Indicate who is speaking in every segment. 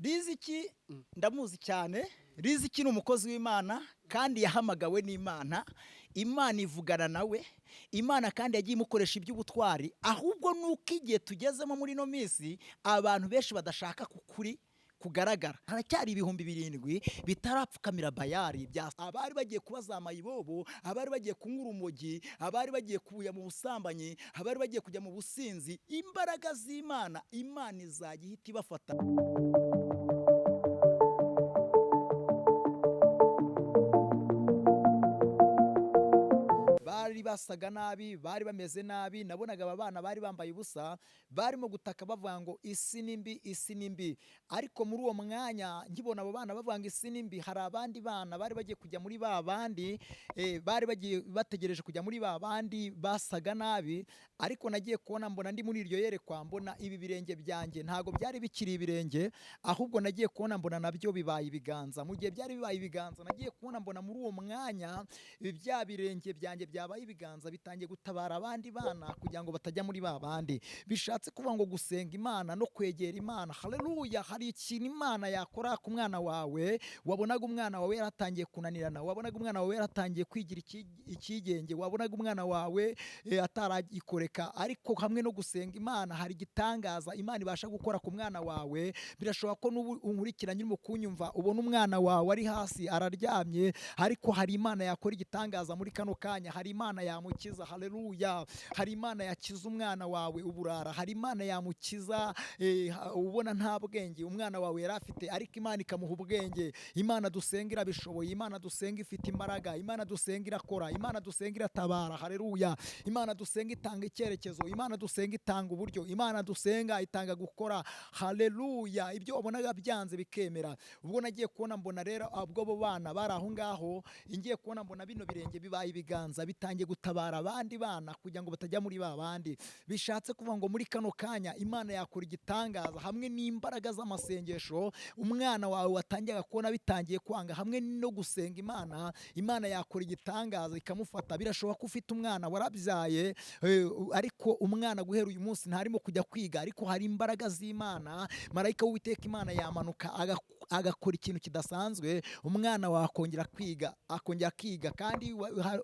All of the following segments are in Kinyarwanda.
Speaker 1: Riziki ndamuzi cyane. Riziki ni umukozi w'Imana kandi yahamagawe n'Imana. Imana ivugana nawe. Imana kandi yagiye imukoresha iby'ubutwari. Ahubwo nuko igihe tugezemo muri ino minsi abantu benshi badashaka kukuri kugaragara. Haracyari 7000 bitarapfukamira Bayari. Abari bagiye kuba za mayibobo, abari bagiye kunywa urumogi, abari bagiye kuya mu busambanyi, abari bagiye kujya mu businzi, imbaraga z'Imana, Imana izajya ihita ibafata. Bari basaga nabi, bari bameze nabi. Nabonaga aba bana bari bambaye ubusa, barimo gutaka bavuga ngo isi ni mbi, isi ni mbi. Ariko muri uwo mwanya nkibona abo bana bavuga ngo isi ni mbi, hari abandi bana bari bagiye kujya muri ba bandi, bari bagiye bategereje kujya muri ba bandi basaga nabi. Ariko nagiye kubona mbona ndi muri iryo yerekwa, mbona ibi birenge byanjye ntago byari bikiri ibirenge, ahubwo nagiye kubona mbona nabyo bibaye ibiganza. Mu gihe byari bibaye ibiganza, nagiye kubona mbona muri uwo mwanya bya birenge byanjye byabaye ibiganza bitangiye gutabara abandi bana kugira ngo batajya muri ba bandi. Bishatse kuvuga ngo gusenga Imana no kwegera Imana, haleluya, hari ikintu Imana yakora ku mwana wawe. Wabonaga umwana wawe yaratangiye kunanirana, wabonaga umwana wawe yaratangiye kwigira ikigenge, wabonaga umwana wawe ataragikoreka, ariko hamwe no gusenga Imana hari igitangaza Imana ibasha gukora ku mwana wawe. Birashoboka ko n'ubu unkurikiranye urimo kunyumva ubona umwana wawe ari hasi araryamye, ariko hari Imana yakora igitangaza muri kano kanya. Hari Imana yamukiza, haleluya. Hari Imana yakiza umwana wawe uburara, hari Imana yamukiza ubona nta bwenge umwana wawe yari afite, ariko Imana ikamuha ubwenge. Imana dusenga irabishoboye, Imana dusenga ifite imbaraga, Imana dusenga irakora, Imana dusenga iratabara, haleluya. Imana dusenga itanga icyerekezo, Imana dusenga itanga uburyo, Imana dusenga itanga gukora, haleluya. Ibyo wabonaga byanze bikemera. Ubwo nagiye kubona mbona rero ubwo abo bana bari aho ngaho, ngiye kubona mbona bino birenge bibaye ibiganza bitangiye gutabara abandi bana kugira ngo batajya muri ba bandi. Bishatse kuvuga ngo muri kano kanya Imana yakora igitangaza hamwe n'imbaraga z'amasengesho. Umwana wawe watangiye kubona bitangiye kwanga, hamwe no gusenga Imana, Imana yakora igitangaza ikamufata. Birashoboka ko ufite umwana warabyaye, ariko umwana guhera uyu munsi ntarimo kujya kwiga, ariko hari imbaraga z'Imana. Marayika w'Uwiteka Imana yamanuka agakora ikintu kidasanzwe, umwana wakongera kwiga, akongera akiga. Kandi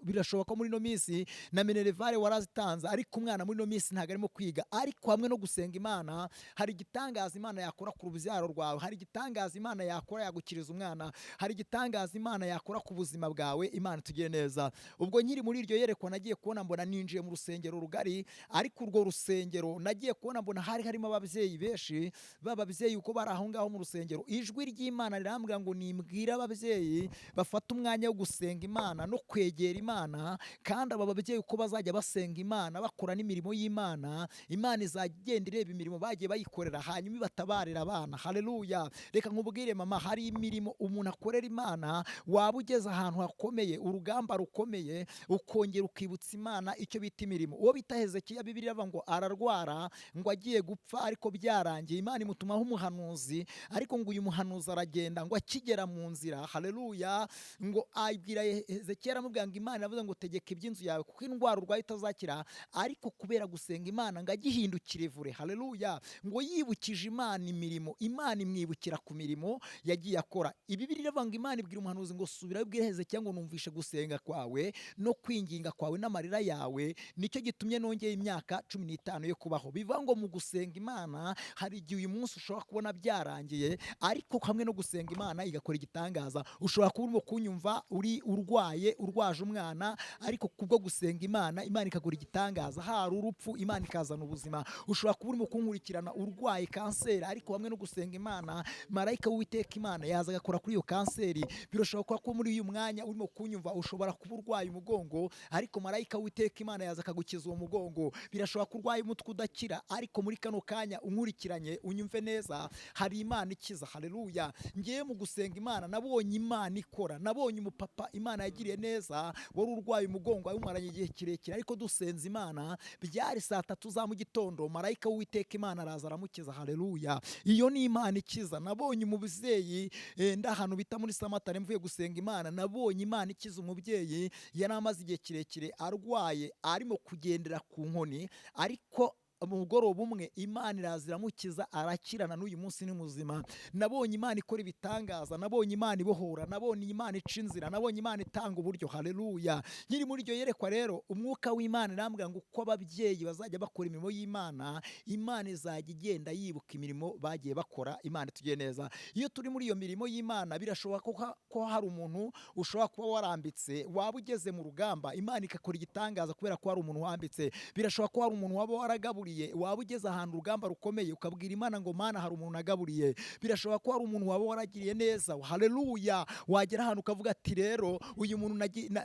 Speaker 1: birashoboka ko muri ino minsi na minerivare warazitanze, ariko umwana muri ino minsi ntago arimo kwiga. Ariko hamwe no gusenga Imana hari igitangaza Imana yakora ku rubyaro rwawe, hari igitangaza Imana yakora yagukiriza umwana, hari igitangaza Imana yakora ku buzima bwawe. Imana itugire neza. Ubwo nkiri muri iryo yerekwa nagiye kubona mbona ninjiye mu rusengero rugari, ariko urwo rusengero nagiye kubona mbona hari harimo ababyeyi benshi. Bababyeyi uko bari aho ngaho mu rusengero, ijwi ry'Imana rirambwira ngo nimbwire ababyeyi bafate umwanya wo gusenga Imana no kwegera Imana. Kandi aba babyeyi uko bazajya basenga Imana bakora n'imirimo y'Imana, Imana izajya igenda ireba imirimo bagiye bayikorera, hanyuma ibatabarira abana, haleluya. Reka nkubwire mama, hari imirimo umuntu akorera Imana, waba ugeze ahantu hakomeye, urugamba rukomeye, ukongera ukibutsa Imana icyo bita imirimo. Uwo bita Hezekiya, Bibiliya iravuga ngo ararwara ngo agiye gupfa, ariko byarangiye Imana imutumaho umuhanuzi, ariko ngo uyu muhanuzi aragenda, ngo akigera mu nzira, haleluya, ngo abwira Hezekiya aramubwira ngo Imana iravuze ngo tegeka iby'inzu yawe kuko indwara urwaye itazakira. Ariko kubera gusenga Imana ngo agihindukire ivure, haleluya, ngo yibukije Imana imirimo, Imana imwibukira ku mirimo yagiye akora. Bibiliya iravuga ngo Imana ibwira umuhanuzi ngo subira ubwire Hezekiya ngo numvishe gusenga kwawe no kwinginga kwawe n'amarira yawe, nicyo gitumye nongeye imyaka 15 yo kubaho. Bivuga ngo mu gusenga Imana hari igihe uyu munsi ushobora kubona byarangiye, ariko hamwe no gusenga Imana igakora igitangaza. Ushobora kuba urimo kunyumva uri urwaye, urwaje umwana, ariko kubwo gusenga Imana, Imana ikagura igitangaza. Hari urupfu, Imana ikazana ubuzima. Ushobora kuba urimo kunkurikirana urwaye kanseri, ariko hamwe no gusenga Imana, marayika w'Uwiteka Imana yaza agakora kuri iyo kanseri. Birashoboka ko muri uyu mwanya urimo kunyumva ushobora kuba urwaye umugongo, ariko marayika w'Uwiteka Imana yaza akagukiza uwo mugongo. Birashoboka ko urwaye umutwe udakira, ariko muri kano kanya unkurikiranye unyumve neza, hari Imana ikiza, haleluya. Ngiye mu gusenga Imana nabonye Imana ikora, nabonye umupapa Imana yagiriye neza wari urwaye umugongo awumaranye igihe kirekire, ariko dusenze Imana byari saa 3 za mu gitondo, marayika w'Uwiteka Imana araza aramukiza, haleluya. Iyo ni Imana ikiza. Nabonye umubyeyi ndahantu bita muri Samatare mvuye gusenga Imana, nabonye Imana ikiza umubyeyi yari amaze igihe kirekire arwaye, arimo kugendera ku nkoni, ariko Umugoroba umwe Imana iraza iramukiza, arakirana, n'uyu munsi ni muzima. Nabonye Imana ikora ibitangaza, nabonye Imana ibohora, nabonye Imana ica inzira, nabonye Imana itanga uburyo. Haleluya! Nkiri muri iryo yerekwa rero, umwuka w'Imana irambwira ngo uko ababyeyi bazajya bakora imirimo y'Imana, Imana izajya igenda yibuka imirimo bagiye bakora. Imana itugiye neza. Iyo turi muri iyo mirimo y'Imana, birashoboka ko hari umuntu ushobora kuba warambitse, waba ugeze mu rugamba Imana igakora igitangaza kubera ko hari umuntu wambitse. Birashoboka ko hari umuntu waba waragaburiye, waba ugeze ahantu urugamba rukomeye ukabwira Imana ngo: "Mana, hari umuntu nagaburiye." Birashoboka ko hari umuntu waba waragiriye neza. Haleluya! Wagera ahantu ukavuga ati: "Rero uyu muntu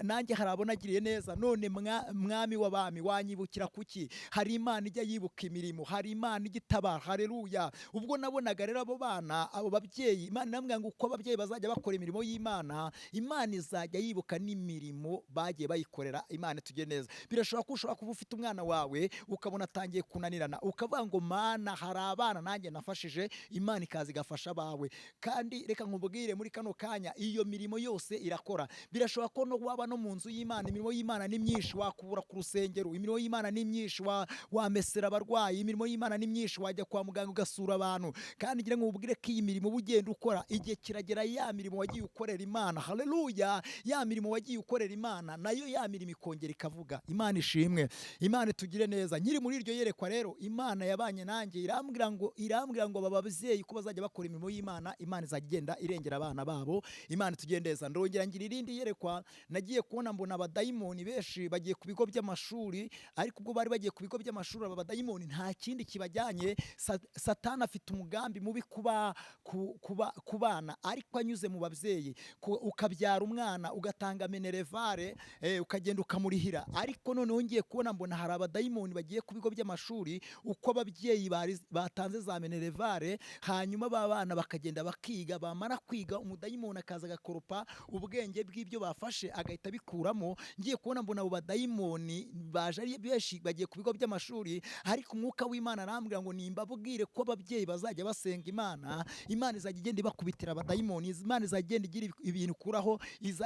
Speaker 1: nanjye hari abo nagiriye neza, none Mwami w'abami, wanyibukira kuki?" Hari Imana ijya yibuka imirimo, hari Imana ijya itabara. Haleluya! Ubwo nabonaga rero abo bana, abo babyeyi, Imana irambwira ngo uko ababyeyi bazajya bakora imirimo y'Imana, Imana izajya yibuka n'imirimo bagiye bayikorera. Imana itugire neza. Birashoboka ko ushobora kuba ufite umwana wawe, ukabona atangiye kunanirana, ukavuga ngo: "Mana, hari abana nanjye nafashije." Imana ikaza igafasha abawe. Kandi reka nkubwire muri kano kanya, iyo mirimo yose irakora. Birashoboka ko no waba no mu nzu y'Imana, imirimo y'Imana ni myinshi. Wakubura ku rusengero, imirimo y'Imana ni myinshi. Wamesera abarwayi, imirimo y'Imana ni myinshi. Wajya kwa muganga ugasura abantu. Kandi ngira ngo nkubwire ko iyi mirimo uba ugenda ukora, igihe kiragera ya mirimo wagiye ukorera Imana, haleluya, ya mirimo wagiye ukorera Imana nayo, ya mirimo ikongera ikavuga. Imana ishimwe, Imana itugire neza. Nkiri muri iryo yerekwa rero, Imana yabanye nanjye, irambwira ngo aba babyeyi ko bazajya bakora imirimo y'Imana, Imana izajya igenda irengera abana babo. Imana itugire neza. Ndongera ngira irindi yerekwa. Nagiye kubona mbona abadayimoni benshi bagiye ku bigo by'amashuri, ariko ubwo bari bagiye ku bigo by'amashuri, aba badayimoni nta kindi kibajyanye. Satani afite umugambi mubi kuba ku bana, ariko anyuze mu babyeyi. Ukabyara umwana, ugatanga minerval, ukagenda ukamurihira, ariko noneho ngiye kubona mbona hari abadayimoni bagiye ku bigo by'amashuri, uko ababyeyi batanze za minerval, hanyuma ba bana bakagenda bakiga, bamara kwiga umudayimoni akaza agakoropa ubwenge bw'ibyo bafashe, agahita abikuramo. Ngiye kubona mbona abo badayimoni baje ari benshi, bagiye ku bigo by'amashuri, ariko umwuka w'Imana arambwira ngo nimbabwire ko ababyeyi bazajya basenga Imana, Imana izajya igenda ibakubitira abadayimoni, Imana izajya igenda igira ibintu ikuraho,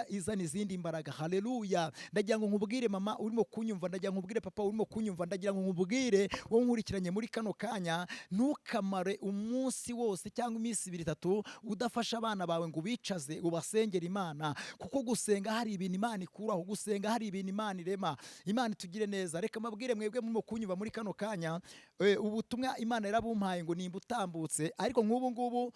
Speaker 1: izana izindi mbaraga. Haleluya! Ndagira ngo nkubwire mama urimo kunyumva, ndagira ngo nkubwire papa urimo kunyumva, ndagira ngo nkubwire wowe nkurikiranye muri kano kanya: ntukamare umunsi wose cyangwa iminsi 2, 3 udafasha abana bawe ngo ubicaze ubasengere Imana, kuko gusenga hari ibintu Imana ikuraho, gusenga hari ibintu Imana irema. Imana itugire neza. Reka mbabwire mwebwe murimo kunyumva muri kano kanya, ubutumwa Imana yarabumpaye ngo nimba utambutse, ariko nk'ubu ngubu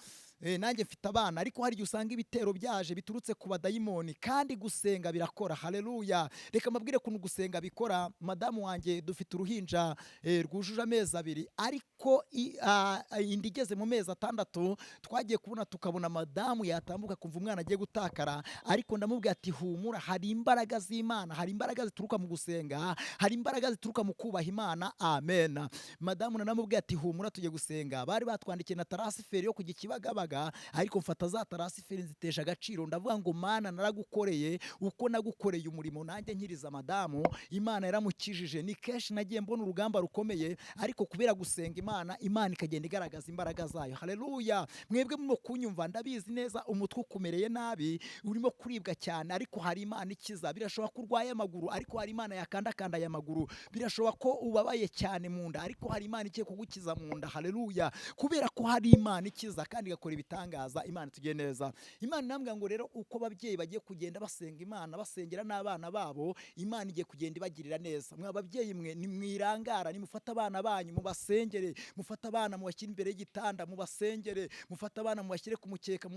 Speaker 1: nanjye mfite abana, ariko hari igihe usanga ibitero byaje biturutse ku badayimoni, kandi gusenga birakora. Haleluya! Reka mbabwire ukuntu gusenga bikora. Madamu wanjye dufite uruhinja rwujuje amezi 2, ariko inda igeze mu mezi 6, twagiye kubona tukabona madamu yatambuka kumva umwana agiye gutakara, ariko ndamubwira ati: "Humura, hari imbaraga z'Imana, hari imbaraga zituruka mu gusenga, hari imbaraga zituruka mu kubaha Imana." Amen. Madamu nanamubwiye ati: "Humura, tujye gusenga." Bari batwandikiye na transfert yo kujya Kibagabaga, ariko mfata za transfert nzitesha agaciro, ndavuga ngo: "Mana, naragukoreye, uko nagukoreye umurimo nanjye nkiriza madamu." Imana yaramukijije. Ni kenshi nagiye mbona urugamba rukomeye, ariko kubera gusenga Imana, Imana ikagenda igaragaza imbaraga zayo. Haleluya! Mwebwe murimo kunyumva, ndabizi neza umutwe ukumereye nabi, urimo kuribwa cyane, ariko hari Imana ikiza. Birashoboka ko urwaye amaguru, ariko hari Imana yakandakanda aya maguru. Birashoboka ko ubabaye cyane mu nda, ariko hari Imana igiye kugukiza mu nda. Haleluya! Kubera ko hari Imana ikiza kandi igakora ibitangaza. Imana itugiye neza. Imana irambwira ngo rero uko ababyeyi bagiye kugenda basenga Imana, basengera n'abana babo, Imana igiye kugenda ibagirira neza. Mwa babyeyi mwe, nimwirangara, nimufate abana banyu mubasengere, mufate abana mubashyire imbere y'igitanda mubasengere, mufate abana mubashyire ku mukeka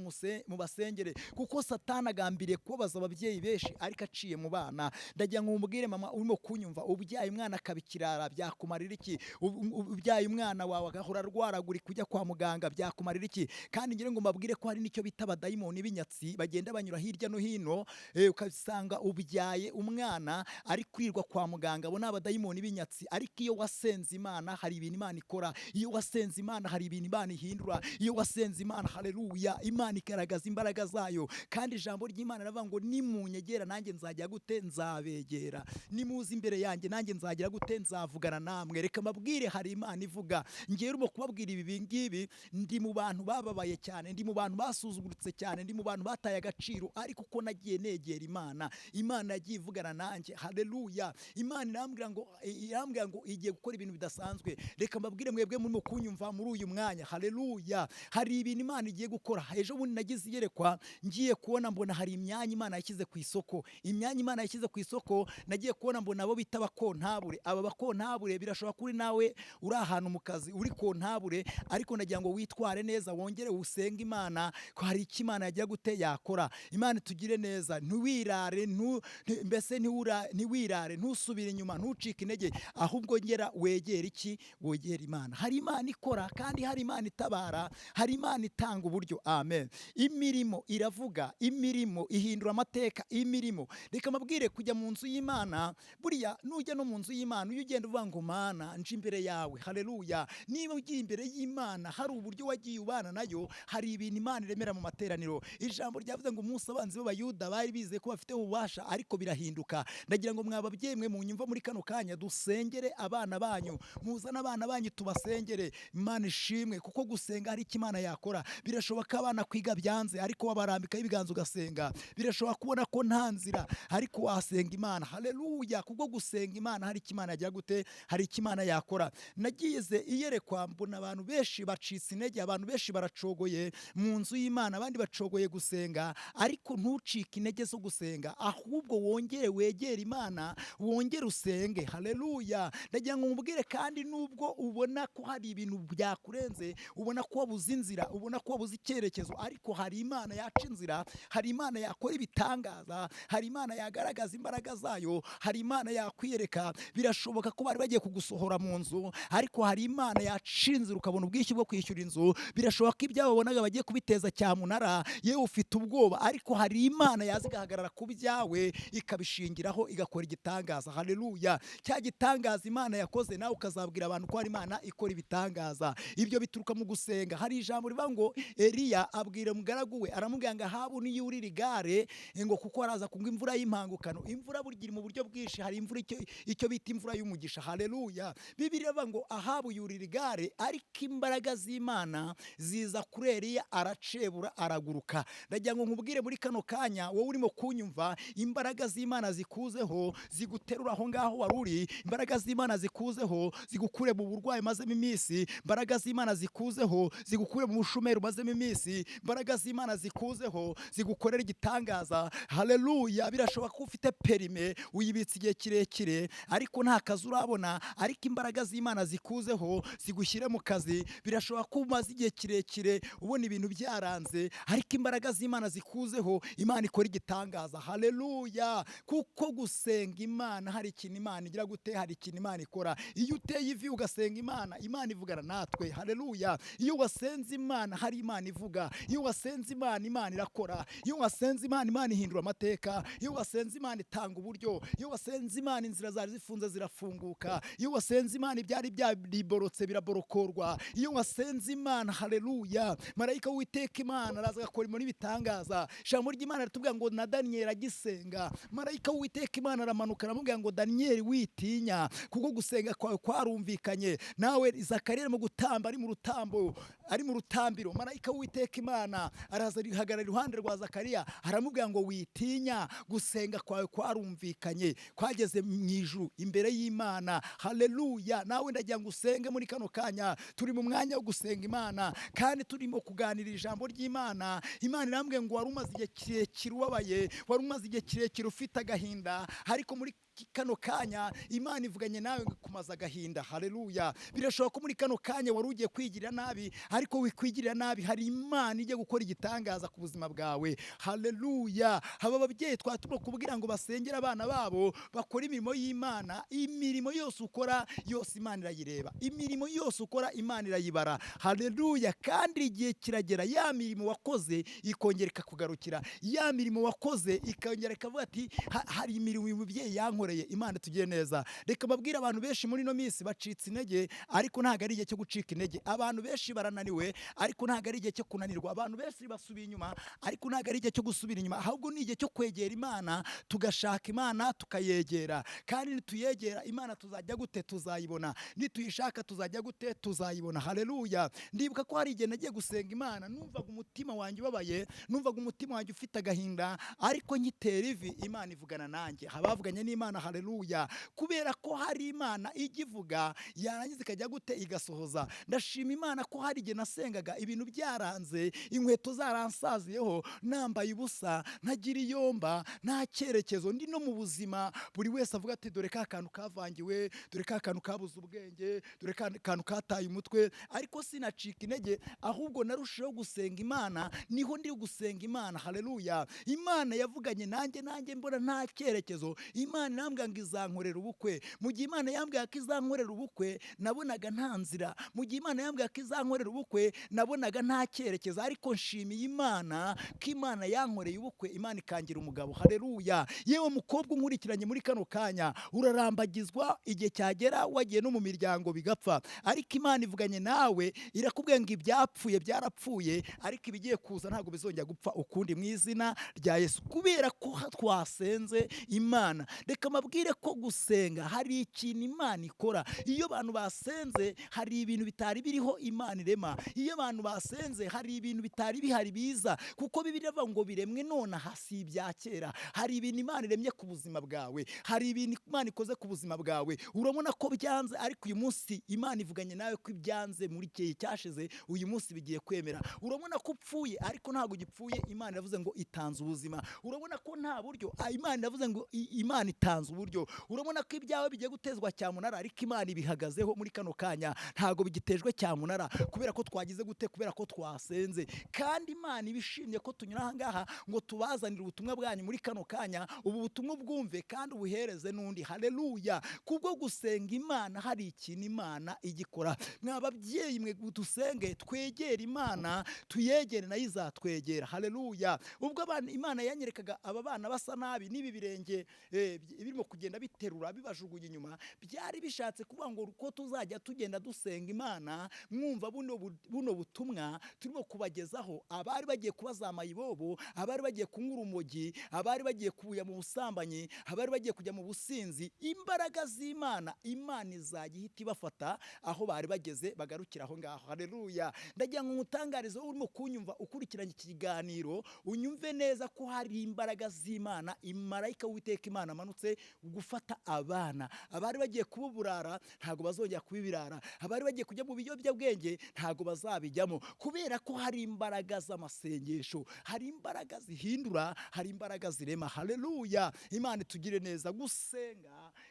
Speaker 1: mubasengere, kuko Satani agambiriye kubabaza ababyeyi benshi, ariko aciye mu bana. Ndagira ngo mubwire mama urimo kunyumva: ubyaye umwana akaba ikirara, byakumarira iki? Ubyaye umwana wawe agahora arwaragurika ujya kwa muganga, byakumarira iki? Kandi ngira ngo mbabwire ko hari n'icyo bita abadayimoni b'inyatsi bagenda banyura hirya no hino, ukasanga ubyaye umwana ari kwirwa kwa muganga. Abo ni abadayimoni b'inyatsi. Ariko iyo wasenze Imana, hari ibintu Imana ikora. Iyo wasenze Imana, hari ibintu Imana ihindura. Iyo wasenze Imana, haleluya, Imana igaragaza imbaraga zayo. Kandi ijambo ry'Imana riravuga ngo: "Nimunyegera nanjye nzajya gute? Nzabegera. Nimuza imbere yanjye nanjye nzagira gute? Nzavugana namwe." Reka mbabwire, hari Imana ivuga. Ngewe urimo kubabwira ibi ngibi, ndi mu bantu bababaye. cyane, ndi mu bantu basuzuguritse cyane, ndi mu bantu bataye agaciro, ariko uko nagiye negera Imana, Imana yagiye ivugana nanjye. Haleluya! Imana irambwira ngo igiye gukora ibintu bidasanzwe. Reka mbabwire mwebwe murimo kunyumva muri uyu mwanya, haleluya, hari ibintu Imana igiye gukora. Ejo bundi nagize iyerekwa, ngiye kubona mbona hari imyanya Imana yashyize ku isoko. Imyanya Imana yashyize ku isoko, nagiye kubona mbona abo bita abakontabure. Aba bakontabure, birashoboka ko uri nawe uri ahantu mu kazi uri kontabure, ariko nagira ngo witware neza, wongere usenge Imana ko hari icyo Imana yagiye gute yakora. Imana itugire neza. Ntiwirare, mbese ntiwirare, ntusubire inyuma, ntucike intege, ahubwo ngera wegere iki? Wegere Imana. Hari Imana ikora, kandi hari Imana itabara, hari Imana itanga uburyo. Amen. Imirimo iravuga, imirimo ihindura amateka, imirimo. Reka mbabwire, kujya mu nzu y'Imana, buriya nujya no mu nzu y'Imana, ujye ugenda uvuga ngo: "Mana, nje imbere yawe." Haleluya! Niba ugiye imbere y'Imana, hari uburyo wagiye ubana nayo, hari ibintu Imana iremera mu materaniro. Ijambo ryavuze ngo umunsi abanzi b'Abayuda bari bizeye ko bafite ububasha, ariko birahinduka. Ndagira ngo mwababyeyi mwe munyumva muri kano kanya, dusengere abana banyu, muzane abana banyu tubasengere. Imana ishimwe, kuko gusenga hari icyo Imana yakora. Birashoboka ko abana kwiga byanze, ariko wabarambikaho ibiganza ugasenga. Birashoboka kubona ko nta nzira, ariko wasenga Imana. Haleluya! Kubwo gusenga Imana hari icyo Imana yagira gute? Hari icyo Imana yakora. Nagize iyerekwa, mbona abantu benshi bacitse intege, abantu benshi baracogoye mu nzu y'Imana, abandi bacogoye gusenga. Ariko ntucike intege zo gusenga, ahubwo wongere wegere Imana, wongere usenge. Haleluya! Ndagira ngo nkubwire kandi, nubwo ubona ko hari ibintu byakurenze, ubona ko wabuze inzira, ubona ko wabuze icyerekezo, ariko hari Imana yaca inzira, hari Imana yakora ibitangaza, hari Imana yagaragaza imbaraga zayo, hari Imana yakwiyereka. Birashoboka ko bari bagiye kugusohora mu nzu, ariko hari Imana yaca inzira ukabona ubwishyu bwo kwishyura inzu. Birashoboka ko ibyawe wabonaga bagiye kubiteza cyamunara, yewe ufite ubwoba, ariko hari Imana yaza igahagarara ku byawe, ikabishingiraho, igakora igitangaza. Haleluya! Cya gitangaza Imana yakoze, nawe ukazabwira abantu ko hari Imana ikora ibitangaza. Ibyo bituruka mu gusenga. Hari ijambo rivuga ngo Eliya abwira umugaragu we, aramubwira ngo Ahabu niyurira igare, ngo kuko araza kugwa imvura y'impangukano. Imvura burya iri mu buryo bwinshi. Hari imvura icyo bita imvura y'umugisha. Haleluya! Bibiliya iravuga ngo Ahabu yurira igare, ariko imbaraga z'Imana ziza kuri Eliya, aracebura, araguruka. Ndagira ngo nkubwire muri kano kanya, wowe urimo kunyumva, imbaraga z'Imana zikuzeho, ziguterura aho ngaho wari uri. Imbaraga z'Imana zikuzeho, zigukure mu burwayi mazemo iminsi. Imbaraga z'Imana zikuzeho, zigukure mu bushomeri umazemo iminsi. Imbaraga z'Imana zikuzeho, zigukorera igitangaza. Haleluya! Birashoboka ko ufite perime, uyibitse igihe kirekire, ariko nta kazi urabona, ariko imbaraga z'Imana zikuzeho, zigushyire mu kazi. Birashoboka ko umaze igihe kirekire ubona ibintu byaranze, ariko imbaraga z'Imana zikuzeho, Imana ikora igitangaza. Haleluya! Kuko gusenga Imana hari ikintu Imana igira gute? Hari ikintu Imana ikora. Iyo uteye ivi ugasenga Imana, Imana ivugana natwe. Haleluya! Iyo wasenze Imana, hari Imana ivuga. Iyo wasenze Imana, Imana irakora. Iyo wasenze Imana, Imana ihindura amateka. Iyo wasenze Imana, itanga uburyo. Iyo wasenze Imana, inzira zari zifunze zirafunguka. Iyo wasenze Imana, ibyari byariborotse biraborokorwa. Iyo wasenze Imana, haleluya, marayika w'Uwiteka Imana araza agakora imirimo n'ibitangaza. Ijambo ry'Imana riratubwira ngo na Daniyeli agisenga, marayika w'Uwiteka Imana aramanuka, aramubwira ngo: "Daniyeli, witinya, kuko gusenga kwawe kwarumvikanye." Nawe Zakariya arimo gutamba, ari mu rutambo, ari mu rutambiro, marayika w'Uwiteka Imana araza, arihagarara iruhande rwa Zakariya, aramubwira ngo: "Witinya, gusenga kwawe kwarumvikanye, kwageze mu ijuru imbere y'Imana." Haleluya! Nawe ndagira ngo usenge muri kano kanya. Turi mu mwanya wo gusenga Imana, kandi turimo kuganira ijambo ry'Imana. Imana irambwiye ngo wari umaze igihe kirekire ubabaye, wari umaze igihe kirekire ufite agahinda, ariko muri kano kanya Imana ivuganye nawe ngo ikumaze agahinda. Haleluya! Birashoboka ko muri kano kanya wari ugiye kwigirira nabi, ariko wikwigirira nabi, hari Imana ijya gukora igitangaza ku buzima bwawe. Haleluya! Aba babyeyi twaba turimo kubwira ngo basengere abana babo, bakore imirimo y'Imana. Imirimo yose ukora yose, Imana irayireba. Imirimo yose ukora, Imana irayibara. Haleluya! Kandi igihe kiragera ya mirimo wakoze ikongera ikakugarukira, ya mirimo wakoze ikongera ikavuga ati: "Hari imirimo uyu mubyeyi yankoreye." yadukoreye. Imana tugire neza. Reka babwire, abantu benshi muri ino minsi bacitse intege, ariko ntabwo ari igihe cyo gucika intege. Abantu benshi barananiwe, ariko ntabwo ari igihe cyo kunanirwa. Abantu benshi basubiye inyuma, ariko ntabwo ari igihe cyo gusubira inyuma, ahubwo ni igihe cyo kwegera Imana, tugashaka Imana, tukayegera. Kandi nituyegera Imana tuzajya gute? Tuzayibona. Nituyishaka tuzajya gute? Tuzayibona. Haleluya. Ndibuka ko hari igihe nagiye gusenga Imana, numvaga umutima wanjye ubabaye, numvaga umutima wanjye ufite agahinda, ariko nkitera ivi Imana ivugana nanjye. Abavuganye n'Imana, haleluya. Kubera ko hari Imana ijya ivuga, yarangiza ikajya gute? Igasohoza. Ndashima Imana ko hari igihe nasengaga ibintu byaranze, inkweto zaransaziyeho, nambaye ubusa, ntagira iyomba, nta cyerekezo, ndi no mu buzima buri wese avuga ati: "Dore ka kantu kavangiwe, dore ka kantu kabuze ubwenge, dore ka kantu kataye umutwe." Ariko sinacika intege, ahubwo narushijeho gusenga Imana. Niho ndi gusenga Imana, haleluya, Imana yavuganye nanjye. Nanjye mbona nta cyerekezo, Imana irambwira ngo izankorera ubukwe. Mu gihe Imana yambwira ko izankorera ubukwe, nabonaga nta nzira. Mu gihe Imana yambwira ko izankorera ubukwe, nabonaga nta cyerekezo. Ariko nshimiye Imana ko Imana yankoreye ubukwe, Imana ikangira umugabo. Haleluya. Yewe mukobwa unkurikiranye muri kano kanya, urarambagizwa, igihe cyagera wagiye no mu miryango bigapfa, ariko Imana ivuganye nawe, irakubwira ngo ibyapfuye byarapfuye, ariko ibigiye kuza ntabwo bizongera gupfa ukundi mu izina rya Yesu, kubera ko twasenze Imana. Reka mabwire ko gusenga hari ikintu Imana ikora. Iyo abantu basenze, hari ibintu bitari biriho Imana irema. Iyo abantu basenze, hari ibintu bitari bihari biza, kuko Bibiliya ivuga ngo biremwe nonaha, si ibya kera. Hari ibintu Imana iremye ku buzima bwawe, hari ibintu Imana ikoze ku buzima bwawe. Urabona ko byanze, ariko uyu munsi Imana ivuganye nawe ko ibyanze muri gihe cyashize, uyu munsi bigiye kwemera. Urabona ko upfuye, ariko ntabwo ugipfuye. Imana iravuze ngo itanze ubuzima. Urabona ko nta buryo, Imana iravuze ngo Imana itanze uburyo. Urabona ko ibyawe bigiye gutezwa cyamunara, ariko Imana ibihagazeho muri kano kanya, ntabwo bigitejwe cyamunara. Kubera ko twagize gute? Kubera ko twasenze. Kandi Imana ibishimye ko tunyura aha ngaha ngo tubazanire ubutumwa bwanyu muri kano kanya. Ubu butumwa ubwumve kandi ubuhereze n'undi. Haleluya. Kubwo gusenga Imana hari ikintu Imana igikora. Mwa babyeyi mwe, dusenge, twegere Imana, tuyegere nayo izatwegera. Haleluya. Ubwo abana Imana yanyerekaga aba bana basa nabi n'ibi birenge birimo kugenda biterura bibajugunya inyuma, byari bishatse kuvuga ngo uko tuzajya tugenda dusenga Imana, mwumva buno butumwa turimo kubagezaho, abari bagiye kuba za mayibobo, abari bagiye kunywa urumogi, abari bagiye kuya mu busambanyi, abari bagiye kujya mu businzi, imbaraga z'Imana, Imana izajya ihita ibafata aho bari bageze, bagarukira aho ngaho. Haleluya. Ndagira ngo nkutangarize, wowe urimo kunyumva ukurikiranye iki kiganiro, unyumve neza ko hari imbaraga z'Imana, marayika w'Uwiteka Imana amanutse gufata abana. Abari bagiye kuba uburara ntabwo bazongera kuba ibirara. Abari bagiye kujya mu biyobyabwenge ntabwo bazabijyamo, kubera ko hari imbaraga z'amasengesho, hari imbaraga zihindura, hari imbaraga zirema. Haleluya. Imana itugire neza.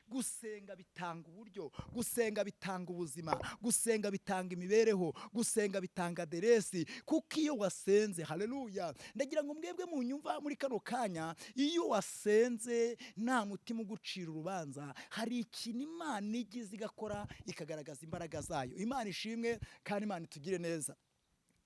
Speaker 1: Gusenga bitanga uburyo, gusenga bitanga ubuzima, gusenga bitanga imibereho, gusenga bitanga aderesi, kuko iyo wasenze, haleluya, ndagira ngo mwebwe munyumva muri kano kanya, iyo wasenze nta mutima ugucira urubanza, hari ikintu Imana igize igakora, ikagaragaza imbaraga zayo. Imana ishimwe kandi Imana itugire neza.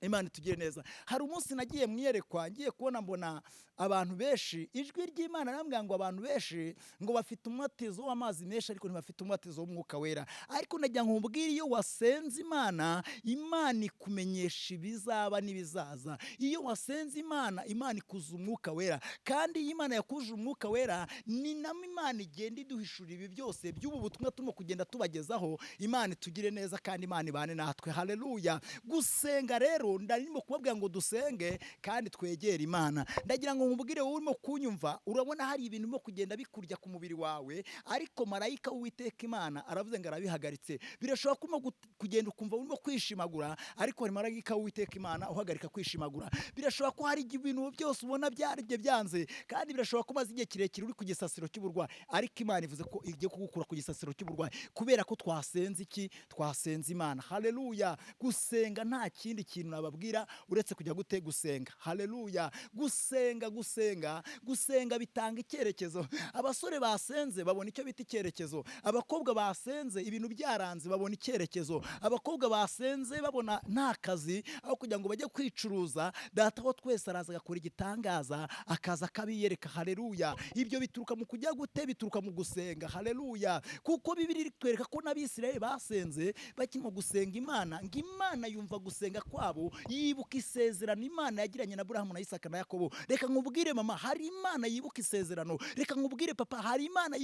Speaker 1: Imana itugire neza. Hari umunsi nagiye mu iyerekwa, ngiye kubona mbona abantu benshi, ijwi ry'Imana rambwira ngo abantu benshi ngo bafite umubatizo w'amazi menshi, ariko ntibafite umubatizo w'Umwuka Wera. Ariko nagira ngo nkubwire, iyo wasenze Imana, Imana ikumenyesha ibizaba n'ibizaza. Iyo wasenze Imana, Imana ikuza Umwuka Wera. Kandi iyo Imana yakuje Umwuka Wera, ni namo Imana igenda iduhishurira ibi byose by'ubu butumwa turimo kugenda tubagezaho. Imana itugire neza kandi Imana ibane natwe. Haleluya. Gusenga rero, ndarimo kubabwira ngo dusenge kandi twegere Imana. Ndagira ngo nkubwire, wowe urimo kunyumva, urabona hari ibintu birimo kugenda bikurya ku mubiri wawe, ariko marayika w'Uwiteka Imana aravuze ngo arabihagaritse. Birashoboka ko urimo kugenda ukumva urimo kwishimagura, ariko hari marayika w'Uwiteka Imana uhagarika kwishimagura. Birashoboka ko hari ibintu byose ubona byaribye byanze, kandi birashoboka ko umaze igihe kirekire uri ku gisasiro cy'uburwayi, ariko Imana ivuze ko igiye kugukura ku gisasiro cy'uburwayi, kubera ko twasenze iki? Twasenze Imana. Haleluya. Gusenga nta kindi kintu. nababwira uretse kujya gute? Gusenga. Haleluya! Gusenga, gusenga, gusenga bitanga icyerekezo. Abasore basenze babona icyo bita icyerekezo. Abakobwa basenze ibintu byaranze babona icyerekezo. Abakobwa basenze babona nta kazi, aho kugira ngo bajye kwicuruza, Data wa twese araza agakora igitangaza, akaza akabiyereka. Haleluya! Ibyo bituruka mu kujya gute? Bituruka mu gusenga. Haleluya! Kuko Bibiliya itwereka ko n'Abisirayeli basenze, bakirimo gusenga Imana, ngo Imana yumva gusenga kwabo, yibuka isezerano Imana yagiranye na Aburahamu na Isaka na Yakobo. Reka nkubwire mama, hari Imana yibuka isezerano. Reka nkubwire papa, hari Imana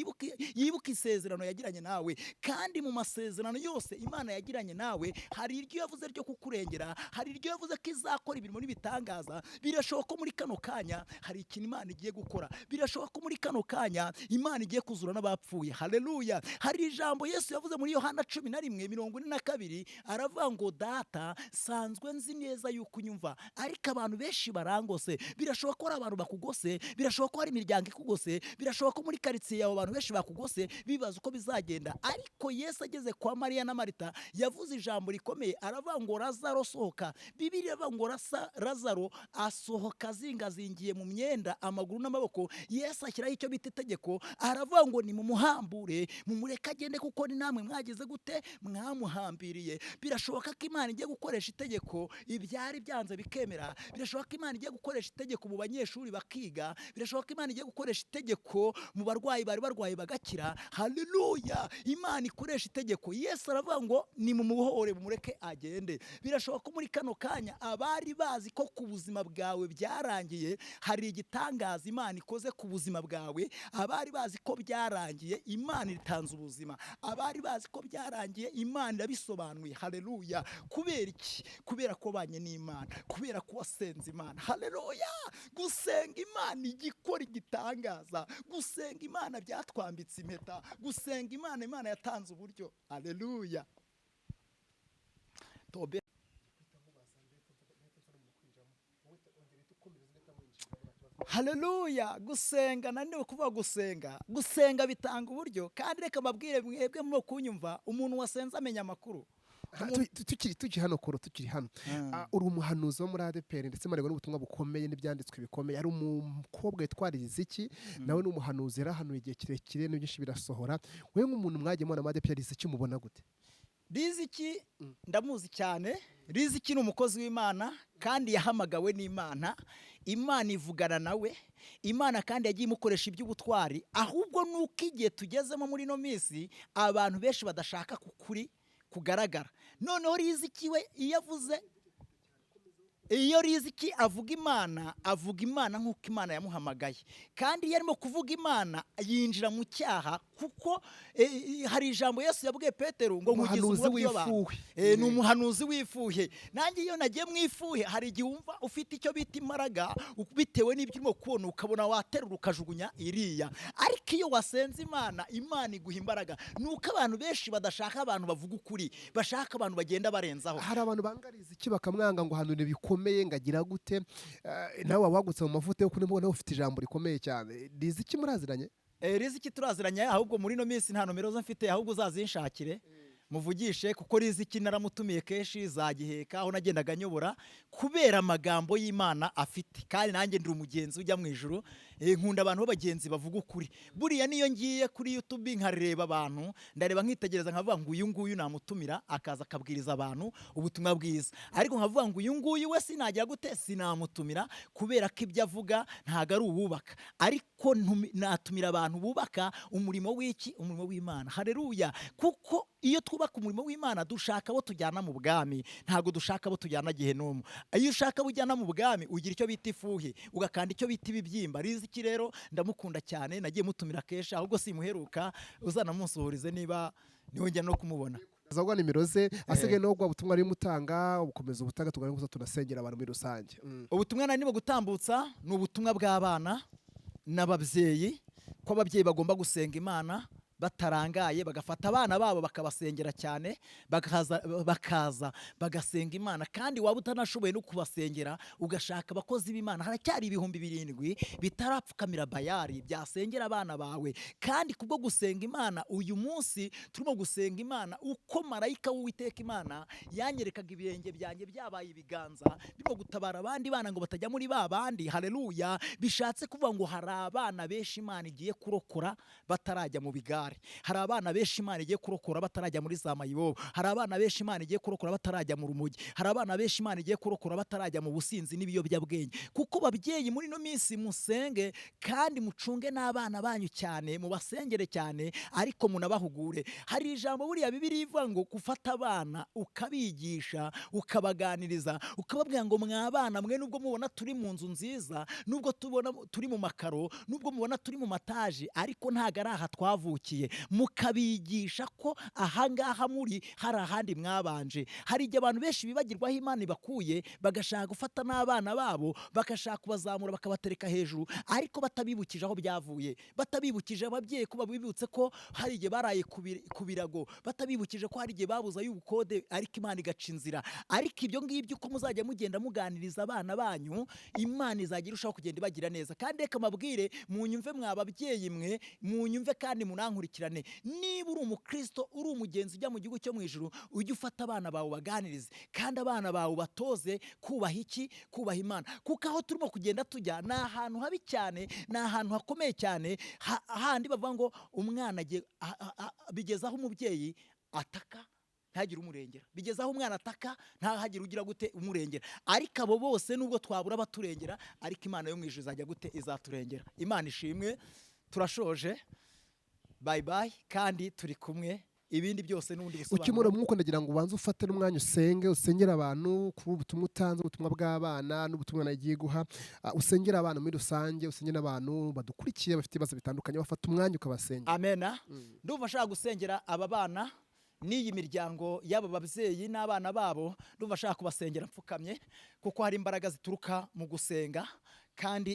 Speaker 1: yibuka isezerano yagiranye nawe. Kandi mu masezerano yose Imana yagiranye nawe, hari iryo yavuze ryo kukurengera, hari iryo yavuze ko izakora ibintu n'ibitangaza. Birashoboka ko muri kano kanya hari ikintu Imana igiye gukora. Birashoboka ko muri kano kanya Imana igiye kuzura n'abapfuye. Haleluya! Hari ijambo Yesu yavuze muri Yohana 11:42, aravuga ngo: "Data, sanzwe nzi neza yuko unyumva, ariko abantu benshi barangose." Birashoboka ko hari abantu bakugose, birashoboka ko hari imiryango ikugose, birashoboka ko muri karitsiye yawe abantu benshi bakugose, bibaza uko bizagenda. Ariko Yesu ageze kwa Mariya na Marita, yavuze ijambo rikomeye, aravuga ngo: "Lazaro, sohoka." Bibiliya iravuga ngo Lazaro asohoka azingazingiye mu myenda, amaguru n'amaboko. Yesu ashyiraho icyo bita itegeko, aravuga ngo: "Nimumuhambure, mumureke agende, kuko ni namwe mwagize gute? Mwamuhambiriye." Birashoboka ko Imana igiye gukoresha itegeko, ibyari byanze bikemera. Birashoboka ko Imana igiye gukoresha itegeko mu banyeshuri bakiga. Birashoboka ko Imana igiye gukoresha itegeko mu barwayi bari barwaye bagakira. Haleluya! Imana ikoresha itegeko. Yesu aravuga ngo: "Nimumubohore, mumureke agende." Birashoboka ko muri kano kanya abari bazi ko ku buzima bwawe byarangiye, hari igitangaza Imana ikoze ku buzima bwawe. Abari bazi ko byarangiye, Imana itanze ubuzima. Abari bazi ko byarangiye, Imana irabisobanuye. Haleluya! Kubera iki? Kubera ko wabanye n'Imana, kubera ko wasenze Imana. Haleluya! Gusenga Imana igikora igitangaza. Gusenga Imana byatwambitse impeta. Gusenga Imana, Imana yatanze uburyo. Haleluya! Tobe. Haleluya! Gusenga, naniwe kuvuga gusenga. Gusenga bitanga uburyo. Kandi reka mbabwire mwebwe murimo kunyumva, umuntu wasenze amenya amakuru.
Speaker 2: Tukiri hano kuro, tukiri hano. Uri umuhanuzi wo muri ADEPR, ndetse marego n'ubutumwa bukomeye n'ibyanditswe bikomeye. Hari umukobwa witwa Riziki, nawe ni umuhanuzi, yarahanuye igihe kirekire n'ibyinshi birasohora. Wewe nk'umuntu mwagiye mubona muri ADEPR, Riziki mubona gute?
Speaker 1: Riziki ndamuzi cyane. Riziki ni umukozi w'Imana kandi yahamagawe n'Imana. Imana ivugana nawe. Imana kandi yagiye imukoresha iby'ubutwari. Ahubwo nuko igihe tugezemo muri ino minsi abantu benshi badashaka kukuri kugaragara. Noneho Riziki we iyo avuze, iyo Riziki avuga Imana, avuga Imana nk'uko Imana yamuhamagaye. Kandi iyo arimo kuvuga Imana yinjira mu cyaha, kuko hari ijambo Yesu yabwiye Petero ngo: "Nkugize
Speaker 2: Umuhanuzi
Speaker 1: umurobyi w'abantu."
Speaker 2: w'ifuhe.
Speaker 1: Ni umuhanuzi w'ifuhe. Nanjye iyo nagiye mu ifuhe, hari igihe wumva ufite icyo bita imbaraga bitewe n'ibyo urimo kubona, ukabona waterura ukajugunya iriya. Ariko iyo wasenze Imana, Imana iguha imbaraga. Ni uko abantu benshi badashaka abantu bavuga ukuri, bashaka abantu bagenda barenzaho.
Speaker 2: Hari abantu banga Riziki, bakamwanga ngo hanure bikomeye, ngo agira gute. Nawe wagutse mu mavuta yo kuri, nawe ufite ijambo rikomeye cyane. Riziki muraziranye?
Speaker 1: Riziki turaziranye, ahubwo muri ino minsi nta nomero ze mfite, ahubwo uzazinshakire muvugishe, kuko Riziki naramutumiye kenshi za Giheka aho nagendaga nyobora, kubera amagambo y'Imana afite. Kandi nanjye ndi umugenzi ujya mu ijuru. Nkunda abantu b'abagenzi bavuga ukuri. Buriya niyo ngiye kuri YouTube nkareba abantu, ndareba nkitegereza, nkavuga ngo uyu nguyu namutumira akaza akabwiriza abantu ubutumwa bwiza, ariko nkavuga ngo uyu nguyu we sinagira gute? Sinamutumira, kubera ko ibyo avuga ntabwo ari uwubaka. Ariko natumira abantu bubaka umurimo w'iki? Umurimo w'Imana. Haleluya! Kuko iyo twubaka umurimo w'Imana, dushaka abo tujyana mu bwami, ntabwo dushaka abo tujyana gehenomu. Iyo ushaka abo ujyana mu bwami, ugira icyo bita ifuhe, ugakanda icyo bita ibibyimba. Riziki rero ndamukunda cyane, nagiye mutumira kenshi, ahubwo simuheruka. Uzanamunsuhurize niba niwongera no kumubona.
Speaker 2: Azagwa nimero ze. Asigaye no guha ubutumwa arimo utanga, ubukomeza ubutanga, tugana gusa tunasengera abantu muri rusange.
Speaker 1: Ubutumwa nari ndimo gutambutsa ni ubutumwa bw'abana n'ababyeyi, ko ababyeyi bagomba gusenga Imana. Batarangaye, bagafata abana babo bakabasengera cyane, bakaza bagasenga Imana. Kandi waba utanashoboye no kubasengera, ugashaka abakozi b'Imana. Haracyari 7000 bitarapfukamira Bayari byasengera abana bawe. Kandi kubwo gusenga Imana, uyu munsi turimo gusenga Imana, uko marayika w'Uwiteka Imana yanyerekaga ibirenge byanjye byabaye ibiganza birimo gutabara abandi bana ngo batajya muri ba bandi. Haleluya! Bishatse kuvuga ngo hari abana benshi Imana igiye kurokora batarajya mu bigare, hari abana benshi Imana igiye kurokora batarajya muri za mayibobo, hari abana benshi Imana igiye kurokora batarajya mu rumogi, hari abana benshi Imana igiye kurokora batarajya mu businzi n'ibiyobyabwenge. Kuko babyeyi muri ino minsi musenge kandi mucunge n'abana banyu cyane, mubasengere cyane, ariko munabahugure. Hari ijambo buriya Bibiliya ivuga ngo gufata abana ukabigisha, ukabaganiriza, ukababwira ngo mwabana mwe, nubwo mubona turi mu nzu nziza, nubwo tubona turi mu makaro, nubwo mubona turi mu mataje, ariko ntago ari aha twavukiye. Mukabigisha ko ahangaha muri hari ahandi mwabanje. Hari igihe abantu benshi bibagirwa aho Imana ibakuye, bagashaka gufata n'abana babo, bagashaka kubazamura bakabatereka hejuru, ariko batabibukije aho byavuye, batabibukije ababyeyi ko babibutse ko hari igihe baraye ku birago, batabibukije ko hari igihe babuze ay'ubukode, ariko Imana igaca inzira. Ariko ibyo ngibyo uko muzajya mugenda muganiriza abana banyu, Imana izajya irushaho kugenda ibagira neza. Kandi reka mbabwire, munyumve mwa babyeyi mwe, munyumve kandi munankurikirane. Niba uri umukristo, uri umugenzi ujya mu gihugu cyo mu ijuru, ujye ufata abana bawe ubaganirize, kandi abana bawe ubatoze kubaha iki? Kubaha Imana. Kuko aho turimo kugenda tujya ni ahantu habi cyane, ni ahantu hakomeye cyane, handi bavuga ngo umwana agiye, bigeze aho umubyeyi ataka ntagire umurengera, bigeze aho umwana ataka ntahagire ugira gute umurengera. Ariko abo bose nubwo twabura abaturengera, ariko Imana yo mu ijuru izajya gute? Izaturengera. Imana ishimwe. Turashoje, bye bye, kandi turi kumwe. Ibindi byose n'ubundi busobanuro.
Speaker 2: Ukimura mwuko ndagira ngo ubanze ufate n'umwanya usenge, usengere abantu ku butumwa utanze, ubutumwa bw'abana n'ubutumwa nagiye guha. Usengere abana muri rusange, usengere n'abantu badukurikiye bafite ibibazo bitandukanye, bafata umwanya ukabasengera.
Speaker 1: Amena. Ndumva ashaka gusengera aba bana n'iyi miryango y'aba babyeyi n'abana babo. Ndumva ashaka kubasengera mfukamye, kuko hari imbaraga zituruka mu gusenga, kandi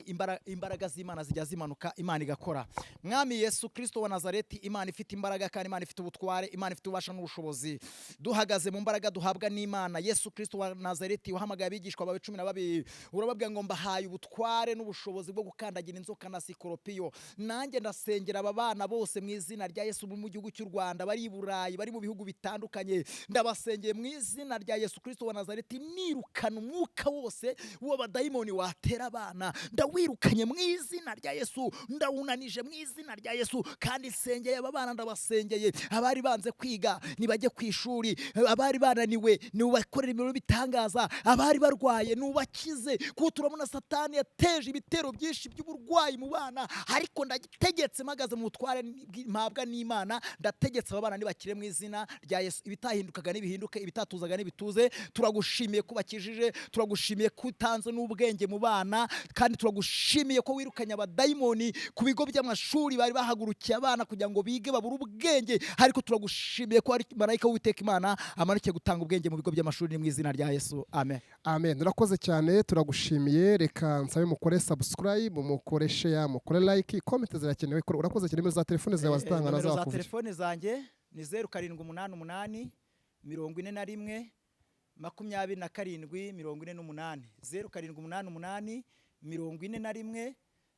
Speaker 1: imbaraga z'Imana zijya zimanuka, Imana igakora. Mwami Yesu Kristo wa Nazareti, Imana ifite imbaraga kandi Imana ifite ubutware, Imana ifite ububasha n'ubushobozi, duhagaze mu mbaraga duhabwa n'Imana. Yesu Kristo wa Nazareti, wahamagaye abigishwa bawe 12, urababwira ngo mbahaye ubutware n'ubushobozi bwo gukandagira inzoka na sikoropiyo. Nanjye ndasengera aba bana bose mu izina rya Yesu, mu gihugu cy'u Rwanda, bari i Burayi, bari mu bihugu bitandukanye, ndabasengeye mu izina rya Yesu Kristo wa Nazareti. Nirukana umwuka wose w'abadayimoni watera abana, ndawirukanye mu izina rya Yesu, ndawunanije mu izina rya Yesu. Kandi sengeye aba bana, ndabasengeye. Abari banze kwiga nibajye ku ishuri, abari bananiwe nibakorere imirimo bitangaza, abari barwaye nubakize, kuko turabona Satani yateje ibitero byinshi by'uburwayi mu bana. Ariko ndagitegetse, mpagaze mu butware mpabwa n'Imana, ndategetse aba bana nibakire mu izina rya Yesu. Ibitahindukaga nibihinduke, ibitatuzaga nibituze. Turagushimiye ko bakijije, turagushimiye ko utanze n'ubwenge mu bana, kandi turagushimiye ko wirukanye abadayimoni ku bigo by'amashuri bari bahagurukiye abana kugira ngo bige babure ubwenge. Ariko turagushimiye ko ari marayika w'Uwiteka Imana amanukiye gutanga ubwenge mu bigo by'amashuri mu izina rya Yesu. Amen.
Speaker 2: Amen. Urakoze cyane, turagushimiye. Reka nsabe mukore subscribe, mukore share, mukore like, comment zirakenewe. Urakoze cyane. Nimero za telefone zawe wazitanga?
Speaker 1: Nomero za
Speaker 2: nazakuvugira.
Speaker 1: telefone zanjye ni 0788 41 27 48, 0788 41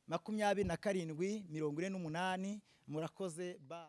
Speaker 1: 27 48. Murakoze, ba.